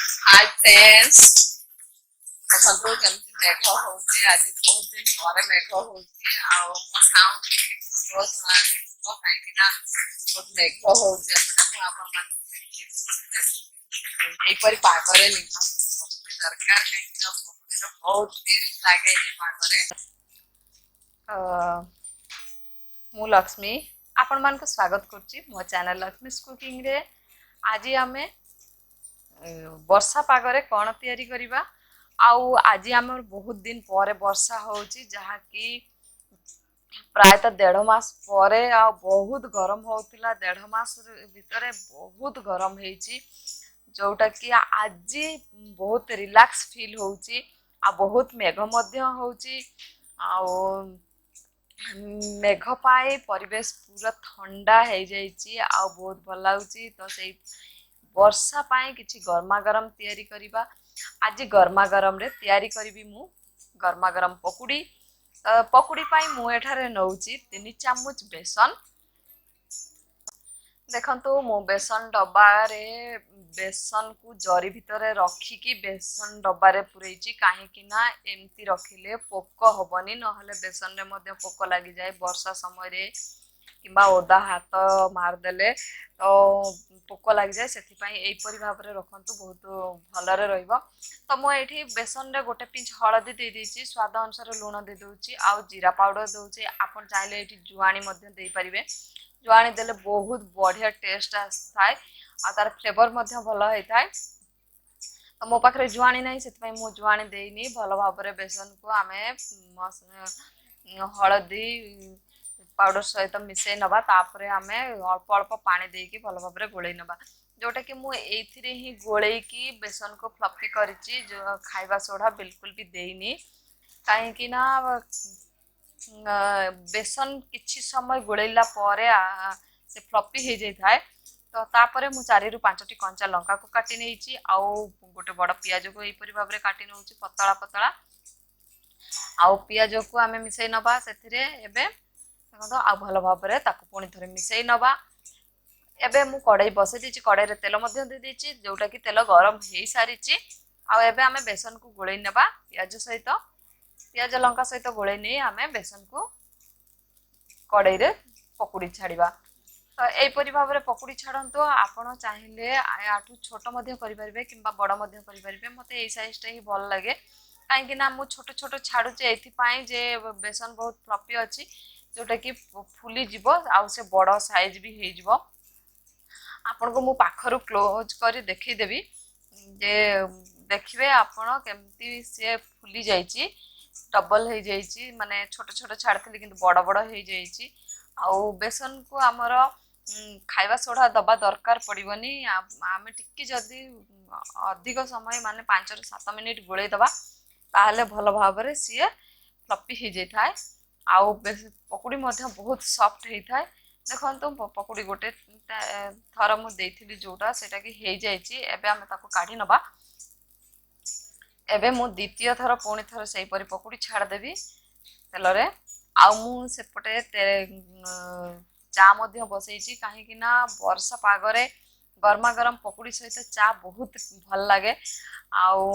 High friends, ଦେଖନ୍ତୁ କେମିତି ମେଘ ହଉଛି। ଆଜି ବହୁତ ଦିନ ପରେ ମେଘ ହଉଛି। ଆଉ ମୋ ସାଉଣ୍ଡ ଟିକେ ସ୍ଲୋ ଶୁଣାଯାଉଥିବ, କାହିଁକି ନା ବହୁତ ମେଘ ହଉଛି ଏପଟେ। ମୁଁ ଆପଣମାନଙ୍କୁ ଦେଖେଇ ଦଉଛି ମେଘ କେମିତି ହଉଛି। ଏଇପରି ପାଗରେ ନିହାତି ପକୁଡ଼ି ଦରକାର, କାହିଁକି ନା ପକୁଡ଼ିର ବହୁତ ଟେଷ୍ଟ ଲାଗେ ଏଇ ପାଗରେ। ମୁଁ ଲକ୍ଷ୍ମୀ ଆପଣମାନଙ୍କୁ ସ୍ୱାଗତ କରୁଛି ମୋ ଚ୍ୟାନେଲ ଲକ୍ଷ୍ମୀସ୍ କୁକିଂରେ। ଆଜି ଆମେ ବର୍ଷା ପାଗରେ କ'ଣ ତିଆରି କରିବା? ଆଉ ଆଜି ଆମର ବହୁତ ଦିନ ପରେ ବର୍ଷା ହେଉଛି, ଯାହାକି ପ୍ରାୟତଃ ଦେଢ଼ ମାସ ପରେ। ଆଉ ବହୁତ ଗରମ ହେଉଥିଲା, ଦେଢ଼ ମାସ ଭିତରେ ବହୁତ ଗରମ ହେଇଛି, ଯେଉଁଟାକି ଆଜି ବହୁତ ରିଲାକ୍ସ ଫିଲ୍ ହେଉଛି। ଆଉ ବହୁତ ମେଘ ମଧ୍ୟ ହେଉଛି, ଆଉ ମେଘ ପାଇଁ ପରିବେଶ ପୁରା ଥଣ୍ଡା ହେଇଯାଇଛି ଆଉ ବହୁତ ଭଲ ଲାଗୁଛି। ତ ସେଇ ବର୍ଷା ପାଇଁ କିଛି ଗରମା ଗରମ ତିଆରି କରିବା। ଆଜି ଗରମା ଗରମରେ ତିଆରି କରିବି ମୁଁ ଗରମା ଗରମ ପକୁଡ଼ି। ପକୁଡ଼ି ପାଇଁ ମୁଁ ଏଠାରେ ନେଉଛି 3 ଚାମଚ ବେସନ। ଦେଖନ୍ତୁ, ମୁଁ ବେସନ ଡବାରେ ବେସନକୁ ଜରି ଭିତରେ ରଖିକି ବେସନ ଡବାରେ ପୂରେଇଛି, କାହିଁକି ନା ଏମିତି ରଖିଲେ ପୋକ ହବନି। ନହେଲେ ବେସନରେ ମଧ୍ୟ ପୋକ ଲାଗିଯାଏ ବର୍ଷା ସମୟରେ, କିମ୍ବା ଓଦା ହାତ ମାରିଦେଲେ ତ ପୋକ ଲାଗିଯାଏ। ସେଥିପାଇଁ ଏଇପରି ଭାବରେ ରଖନ୍ତୁ, ବହୁତ ଭଲରେ ରହିବ। ତ ମୁଁ ଏଇଠି ବେସନରେ ଗୋଟେ ପିଞ୍ଚ ହଳଦୀ ଦେଇଦେଇଛି, ସ୍ୱାଦ ଅନୁସାରେ ଲୁଣ ଦେଇଦେଉଛି ଆଉ ଜିରା ପାଉଡ଼ର ଦେଉଛି। ଆପଣ ଚାହିଁଲେ ଏଇଠି ଜୁଆଣି ମଧ୍ୟ ଦେଇପାରିବେ। ଜୁଆଣି ଦେଲେ ବହୁତ ବଢ଼ିଆ ଟେଷ୍ଟ ଆସିଥାଏ ଆଉ ତାର ଫ୍ଲେଭର ମଧ୍ୟ ଭଲ ହେଇଥାଏ। ତ ମୋ ପାଖରେ ଜୁଆଣି ନାହିଁ, ସେଥିପାଇଁ ମୁଁ ଜୁଆଣି ଦେଇନି। ଭଲ ଭାବରେ ବେସନକୁ ଆମେ ହଳଦୀ ପାଉଡ଼ର ସହିତ ମିଶାଇ ନେବା। ତାପରେ ଆମେ ଅଳ୍ପ ଅଳ୍ପ ପାଣି ଦେଇକି ଭଲ ଭାବରେ ଗୋଳେଇ ନେବା, ଯେଉଁଟାକି ମୁଁ ଏଇଥିରେ ହିଁ ଗୋଳେଇକି ବେସନକୁ ଫ୍ଲଫି କରିଛି। ଯେଉଁ ଖାଇବା ସୋଢ଼ା ବିଲକୁଲ ବି ଦେଇନି, କାହିଁକି ନା ବେସନ କିଛି ସମୟ ଗୋଳେଇଲା ପରେ ସେ ଫ୍ଲଫି ହେଇଯାଇଥାଏ। ତ ତାପରେ ମୁଁ 4ରୁ 5ଟି କଞ୍ଚା ଲଙ୍କାକୁ କାଟି ନେଇଛି ଆଉ ଗୋଟେ ବଡ଼ ପିଆଜକୁ ଏହିପରି ଭାବରେ କାଟି ନେଉଛି ପତଳା ପତଳା। ଆଉ ପିଆଜକୁ ଆମେ ମିଶାଇ ନେବା ସେଥିରେ ଏବେ। ଦେଖନ୍ତୁ, ଆଉ ଭଲ ଭାବରେ ତାକୁ ପୁଣି ଥରେ ମିଶାଇ ନେବା। ଏବେ ମୁଁ କଡ଼େଇ ବସେଇ ଦେଇଛି, କଡ଼େଇରେ ତେଲ ମଧ୍ୟ ଦେଇଦେଇଛି, ଯେଉଁଟାକି ତେଲ ଗରମ ହେଇସାରିଛି। ଆଉ ଏବେ ଆମେ ବେସନକୁ ଗୋଳେଇ ନେବା ପିଆଜ ସହିତ। ପିଆଜ ଲଙ୍କା ସହିତ ଗୋଳେଇ ନେଇ ଆମେ ବେସନକୁ କଡ଼େଇରେ ପକୁଡ଼ି ଛାଡ଼ିବା। ତ ଏଇପରି ଭାବରେ ପକୁଡ଼ି ଛାଡ଼ନ୍ତୁ। ଆପଣ ଚାହିଁଲେ ୟାଠୁ ଛୋଟ ମଧ୍ୟ କରିପାରିବେ କିମ୍ବା ବଡ଼ ମଧ୍ୟ କରିପାରିବେ। ମୋତେ ଏଇ ସାଇଜଟା ହିଁ ଭଲ ଲାଗେ, କାହିଁକି ନା ମୁଁ ଛୋଟ ଛୋଟ ଛାଡ଼ୁଛି ଏଇଥିପାଇଁ ଯେ ବେସନ ବହୁତ ଫ୍ଲଫି ଅଛି, ଯେଉଁଟାକି ଫୁଲିଯିବ ଆଉ ସେ ବଡ଼ ସାଇଜ୍ ବି ହେଇଯିବ। ଆପଣଙ୍କୁ ମୁଁ ପାଖରୁ କ୍ଲୋଜ୍ କରି ଦେଖେଇଦେବି ଯେ ଦେଖିବେ ଆପଣ କେମିତି ସିଏ ଫୁଲି ଯାଇଛି, ଡବଲ ହେଇଯାଇଛି। ମାନେ ଛୋଟ ଛୋଟ ଛାଡ଼ିଥିଲି କିନ୍ତୁ ବଡ଼ ବଡ଼ ହେଇଯାଇଛି। ଆଉ ବେସନକୁ ଆମର ଖାଇବା ସୋଢ଼ା ଦେବା ଦରକାର ପଡ଼ିବନି। ଆମେ ଟିକେ ଯଦି ଅଧିକ ସମୟ, ମାନେ 5ରୁ 7 ମିନିଟ୍ ଗୋଳେଇ ଦେବା, ତାହେଲେ ଭଲ ଭାବରେ ସିଏ ଫ୍ଲଫି ହେଇଯାଇଥାଏ ଆଉ ପକୁଡ଼ି ମଧ୍ୟ ବହୁତ ସଫ୍ଟ ହେଇଥାଏ। ଦେଖନ୍ତୁ, ପକୁଡ଼ି ଗୋଟେ ଥର ମୁଁ ଦେଇଥିଲି ଯେଉଁଟା, ସେଇଟା କି ହେଇଯାଇଛି। ଏବେ ଆମେ ତାକୁ କାଢ଼ି ନେବା। ଏବେ ମୁଁ ଦ୍ୱିତୀୟ ଥର ପୁଣି ଥରେ ସେହିପରି ପକୁଡ଼ି ଛାଡ଼ିଦେବି ତେଲରେ। ଆଉ ମୁଁ ସେପଟେ ଚା ମଧ୍ୟ ବସେଇଛି, କାହିଁକି ନା ବର୍ଷା ପାଗରେ ଗରମା ଗରମ ପକୁଡ଼ି ସହିତ ଚା ବହୁତ ଭଲ ଲାଗେ ଆଉ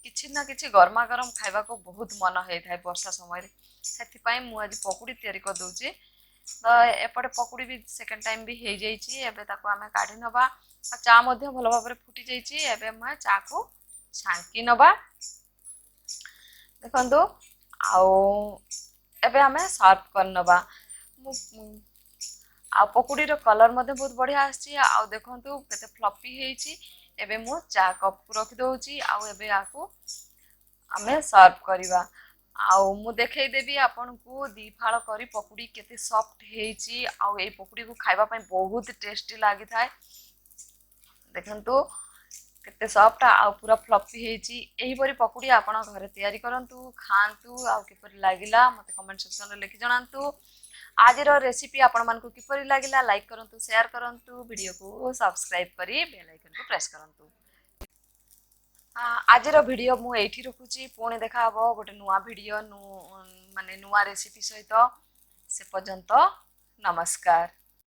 କିଛି ନା କିଛି ଗରମା ଗରମ ଖାଇବାକୁ ବହୁତ ମନ ହେଇଥାଏ ବର୍ଷା ସମୟରେ। ସେଥିପାଇଁ ମୁଁ ଆଜି ପକୁଡ଼ି ତିଆରି କରିଦେଉଛି। ତ ଏପଟେ ପକୁଡ଼ି ବି ସେକେଣ୍ଡ ଟାଇମ୍ ବି ହେଇଯାଇଛି। ଏବେ ତାକୁ ଆମେ କାଢ଼ି ନେବା। ଆଉ ଚା ମଧ୍ୟ ଭଲ ଭାବରେ ଫୁଟି ଯାଇଛି। ଏବେ ଆମେ ଚାକୁ ଛାଙ୍କି ନେବା। ଦେଖନ୍ତୁ, ଆଉ ଏବେ ଆମେ ସର୍ଭ କରିନେବା। ମୁଁ ଆଉ ପକୁଡ଼ିର କଲର୍ ମଧ୍ୟ ବହୁତ ବଢ଼ିଆ ଆସିଛି ଆଉ ଦେଖନ୍ତୁ କେତେ ଫ୍ଲଫି ହେଇଛି। ଏବେ ମୁଁ ଚା କପ୍କୁ ରଖିଦେଉଛି ଆଉ ଏବେ ଏହାକୁ ଆମେ ସର୍ଭ କରିବା। ଆଉ ମୁଁ ଦେଖେଇଦେବି ଆପଣଙ୍କୁ 2 ଫାଳ କରି ପକୁଡ଼ି କେତେ ସଫ୍ଟ ହେଇଛି। ଆଉ ଏଇ ପକୁଡ଼ିକୁ ଖାଇବା ପାଇଁ ବହୁତ ଟେଷ୍ଟି ଲାଗିଥାଏ। ଦେଖନ୍ତୁ କେତେ ସଫ୍ଟ ଆଉ ପୁରା ଫ୍ଲଫି ହେଇଛି। ଏହିପରି ପକୁଡ଼ି ଆପଣ ଘରେ ତିଆରି କରନ୍ତୁ, ଖାଆନ୍ତୁ ଆଉ କିପରି ଲାଗିଲା ମୋତେ କମେଣ୍ଟ ସେକ୍ସନରେ ଲେଖି ଜଣାନ୍ତୁ। ଆଜିର ରେସିପି ଆପଣମାନଙ୍କୁ କିପରି ଲାଗିଲା, ଲାଇକ୍ କରନ୍ତୁ, ସେୟାର କରନ୍ତୁ, ଭିଡ଼ିଓକୁ ସବସ୍କ୍ରାଇବ୍ କରି ବେଲ୍ ଆଇକନ୍କୁ ପ୍ରେସ୍ କରନ୍ତୁ। ଆଜିର ଭିଡ଼ିଓ ମୁଁ ଏଇଠି ରଖୁଛି। ପୁଣି ଦେଖାହବ ଗୋଟେ ନୂଆ ଭିଡ଼ିଓ, ମାନେ ନୂଆ ରେସିପି ସହିତ। ସେ ପର୍ଯ୍ୟନ୍ତ ନମସ୍କାର।